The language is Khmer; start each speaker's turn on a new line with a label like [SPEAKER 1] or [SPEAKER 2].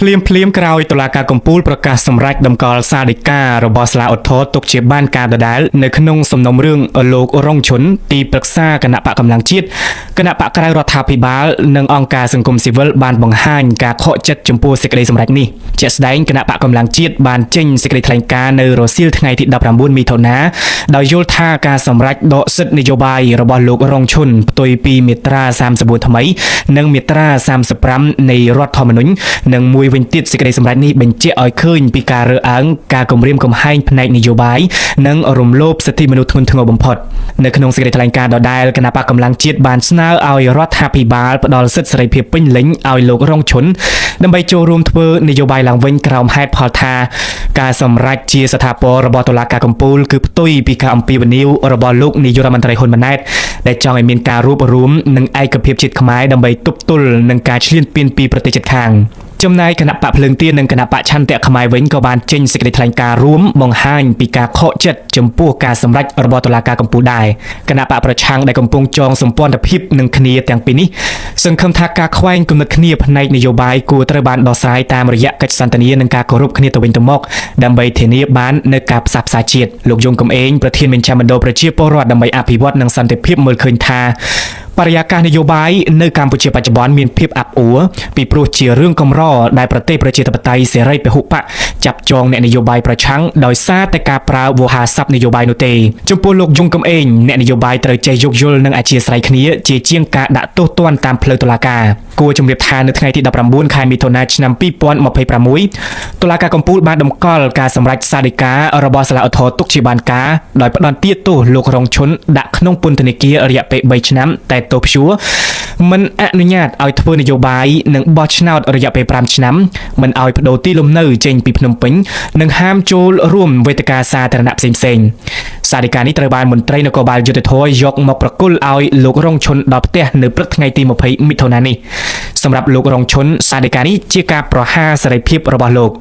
[SPEAKER 1] ភ្លាមភ្លាមក្រោយតុលាការកំពូលប្រកាសសម្រេចតម្កល់សាលដីការបស់សាលាឧទ្ធរណ៍ទុកជាបានការដដែលនៅក្នុងសំណុំរឿងលោករងឈុនទីប្រឹក្សាគណៈបកកម្លាំងជាតិគណៈបកក្រៅរដ្ឋាភិបាលនិងអង្គការសង្គមស៊ីវិលបានបង្ហាញការខកចិត្តចំពោះសេចក្តីសម្រេចនេះជាក់ស្ដែងគណៈបកកម្លាំងជាតិបានចេញសេចក្តីថ្លែងការណ៍នៅរសៀលថ្ងៃទី19មិថុនាដោយយល់ថាការសម្រេចដកសិទ្ធិនយោបាយរបស់លោករងឈុនផ្ទុយពីមាត្រា34ថ្មីនិងមាត្រា35នៃរដ្ឋធម្មនុញ្ញនិងមួយវិញទៀតសេចក្តីសម្រេចនេះបញ្ជាក់ឲ្យឃើញពីការរើសអើងការគំរាមកំហែងផ្នែកនយោបាយនិងរំលោភសិទ្ធិមនុស្សធ្ងន់ធ្ងរបំផុតនៅក្នុងសេចក្តីថ្លែងការណ៍ដដែលគណៈបកកម្លាំងជាតិបានស្នើឲ្យរដ្ឋាភិបាលផ្ដល់សិទ្ធិសេរីភាពពេញលេញឲ្យលោករងឈុនដើម្បីចូលរួមធ្វើនយោបាយឡើងវិញក្រោមហេតុផលថាការសម្រេចជាស្ថាពររបស់តុលាការកំពូលគឺផ្ទុយពីការអំពាវនាវរបស់លោកនាយករដ្ឋមន្ត្រីហ៊ុនម៉ាណែតដែលចង់ឲ្យមានការរួបរួមនិងឯកភាពជាតិខ្មែរដើម្បីទប់ទល់នឹងការឈ្លានពានពីប្រទេសជិតខាងចំណែកគណៈបកភ្លើងទៀននិងគណៈបកឆន្ទៈខ្មែរវិញក៏បានចេញសេចក្តីថ្លែងការណ៍រួមបង្ហាញពីការខកចិត្តចំពោះការសម្រេចរបស់តុលាការកំពូលដែរគណៈបកប្រឆាំងដែលកំពុងចងសម្ព័ន្ធភាពនឹងគ្នាទាំងពីរនេះសង្ឃឹមថាការខ្វែងគំនិតគ្នាផ្នែកនយោបាយគួរត្រូវបានដោះស្រាយតាមរយៈកិច្ចសន្ទនានិងការគោរពគ្នាទៅវិញទៅមកដើម្បីធានាបាននូវការផ្សះផ្សាជាតិលោកយងកំឯងប្រធានមជ្ឈមណ្ឌលប្រជាពលរដ្ឋដើម្បីអភិវឌ្ឍនិងសន្តិភាពមើលឃើញថាបរិយាកាសនយោបាយនៅកម្ពុជាបច្ចុប្បន្នមានភាពអាប់អួរពីព្រោះជារឿងកម្រដែលប្រទេសប្រជាធិបតេយ្យសេរីពហុបកចាប់ចងអ្នកនយោបាយប្រឆាំងដោយសារតែការប្រើវោហារស័ព្ទនយោបាយនោះទេចំពោះលោកយងកំឯងអ្នកនយោបាយត្រូវចេះយោគយល់និងអធិស្ឋានគ្នាជាជាងការដាក់ទោសទណ្ឌតាមផ្លូវតុលាការគួរជម្រាបថានៅថ្ងៃទី19ខែមិថុនាឆ្នាំ2026តុលាការកំពូលបានតម្កល់ការសម្រេចសាលដីការបស់សាលាឧទ្ធរណ៍ទុកជាបានការដោយផ្តន្ទាទោសលោករងឈុនដាក់ក្នុងពន្ធនាគាររយៈពេល3ឆ្នាំតែទោសព្យួរមិនអនុញ្ញាតឲ្យធ្វើនយោបាយនិងបោះឆ្នោតរយៈពេល5ឆ្នាំមិនឲ្យបដូរទីលំនៅចេញពីភ្នំពេញនិងហាមចូលរួមវេទិកាសាធារណៈផ្សេងៗសាលដីកានេះត្រូវបានមន្ត្រីនគរបាលយុត្តិធម៌យកមកប្រគល់ឲ្យលោករងឈុនដល់ផ្ទះនៅព្រឹកថ្ងៃទី20មិថុនានេះសម្រាប់លោករងឈុនសាលដីកានេះជាការប្រហារសេរីភាពរបស់លោក។